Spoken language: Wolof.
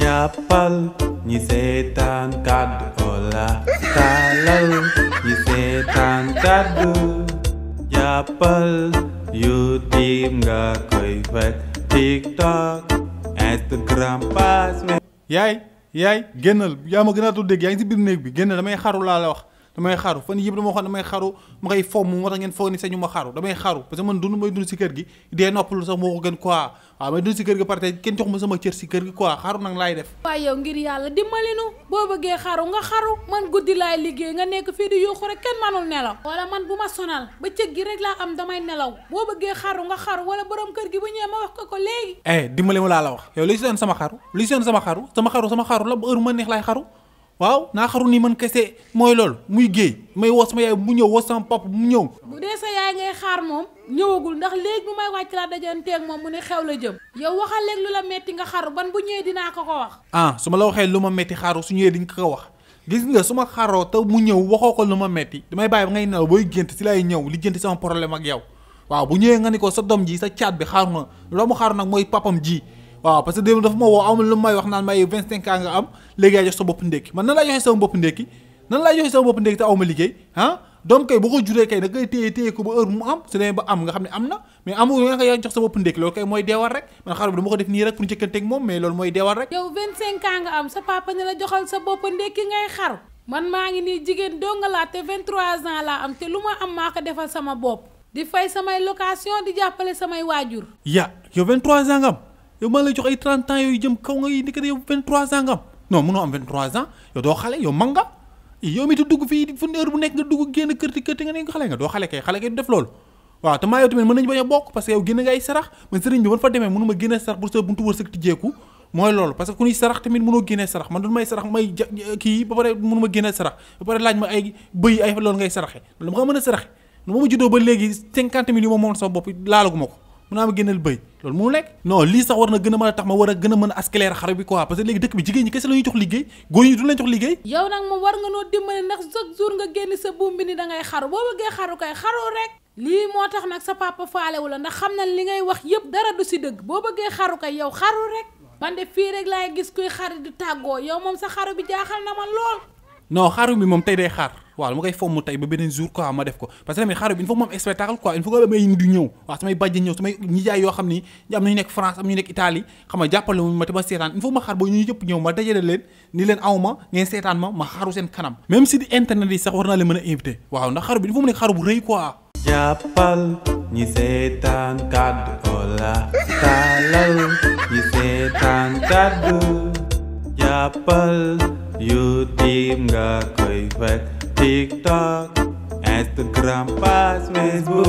jàppal ñi seetaan kàddu Ola taalal ñi seetaan kàddu jàppal YouTube nga koy fekk TikTok Instagram Facebook. yaay génnal yaa ma gën a dégg yaa ngi si biir néeg bi génnal damay xaru laa la wax damay xaru fan yëpp dama waxoon damay xaru ma koy fomm moo tax ngeen foog ni sañu ma xaru damay xaru parce que man may dund si kër gi dee noppalu sax moo ko gën quoi waaw may dund si kër gi parce que kenn jox ma sama cër si kër gi quoi xaru nag laay def. waaye yow ngir yàlla dimbali nu boo bëggee xaru nga xaru man guddi laay liggéey nga nekk fii di yuuxu rek kenn manul nelaw wala man bu ma sonal ba cëg gi rek laa am damay nelaw boo bëggee xaru nga xaru wala borom kër gi bu ñëwee ma wax ko léegi. dimbali ma laa la wax yow li si doon sama xaru sama xaru la ba heure ma neex laay xaru waaw naa xaru nii man kese mooy loolu muy géey may woo sama yaay mu ñëw woo sama papa mu ñëw. bu dee sa yaay ngay xaar moom ñëwagul ndax léegi bu may wàcc laa dajanteeg moom mu ne xew la jëm yow waxal léegi lu la metti nga xaru ban bu ñëwee dinaa ko wax. su ma la waxee lu ma metti xaru su ñëwee diñ ko wax gis nga su ma xaroo te mu ñëw waxoo ko lu ma metti damay bàyyi ba ngay nelaw booy gént si lay ñëw li jënti sama problème ak yow waaw bu ñëwee nga ni ko sa doom ji sa caat bi xaru na loo xaru nag mooy papam ji. waaw parce que démb dafa ma woo amul lu may wax naan may 25 ans nga am léegi yaa jox sa bopp ndékki man nan laa joxe sama bopp ndékki te aw ma liggéey doom kay boo ko juree kay da ngay téye ko ba heure mu am su demee ba am nga xam ne am na mais amul nga yaa jox sa bopp ndékki loolu kay mooy deewal rek man xaru bi dama ko def nii rek pour njëkkanteeg moom mais loolu mooy deewal rek. yow 25 ans nga am sa papa ne la joxal sa bopp ndékki ngay xaru man maa ngi nii jigéen doo nga laa te 23 ans laa am te lu ma am maa ko defal sama bopp di fay samay location di jàppale samay waajur. yow 23 ans nga am yow maa lay jox ay 30 ans yooyu jëm kaw nga yi ndekete yow 23 ans nga am non mënoo am 23 ans yow doo xale yow mag nga yow mi te dugg fii fu heure bu nekk nga dugg génn kërti nga ne nga xale nga doo xale kay du def loolu waaw te maa yow tamit mën nañu bañ a bokk parce que yow génn nga ay sarax man sëriñ bi ban fa demee mënu ma génne sarax pour sa buntu wërsëg tijjeeku mooy loolu parce que ku ñuy sarax tamit mënoo génnee sarax man du may sarax may kii ba pare mënu ma génne sarax ba pare laaj ma ay bëy ay loolu ngay saraxe loolu ma mën a saraxe ma juddoo ba léegi 50 000 yu ma moom sama bopp laalaguma ko mën naa ma génneel bëy loolu mënu lekk non lii sax war na gën a mën a tax ma war a gën a mën a askeleer xaru bi quoi parce que léegi dëkk bi jigéen ñi kese la ñuy jox liggéey góor ñi du leen jox liggéey. yow nag moom war nga noo dimbali ndax chaque jour nga génn sa buum bi ni da ngay xaru boo bëggee xaru kay xaru rek lii moo tax nag sa papa faalewu la ndax xam na li ngay wax yëpp dara du si dëgg boo bëggee xaru kay yow xaru rek man de fii rek laay gis kuy xaru di tàggoo yow moom sa xaru bi jaaxal na ma lool. non xaru bi moom tey day xaar waaw ma koy fomm tey ba beneen jour quoi ma def ko parce que tamit xaru bi il faut mu am spectacle quoi il faut que ay nit du ñëw waaw samay bàjjen ñëw samay nijaay yoo xam ni am nañu nekk France am ñu nekk Italie xam nga jàppale ma te ma seetaan il faut ma xaar ba ñu yëpp ñëw ma dajale leen ni leen aw ma ngeen seetaan ma xaru seen kanam même si di internet yi sax war naa leen mën a invité waaw ndax xaru bi il faut mu nekk xaru bu rëy quoi. jàppal ñi seetaan kàddu Ola taalal ñi seetaan kàddu jàppal YouTube nga koy fekk TikTok Instagram Facebook.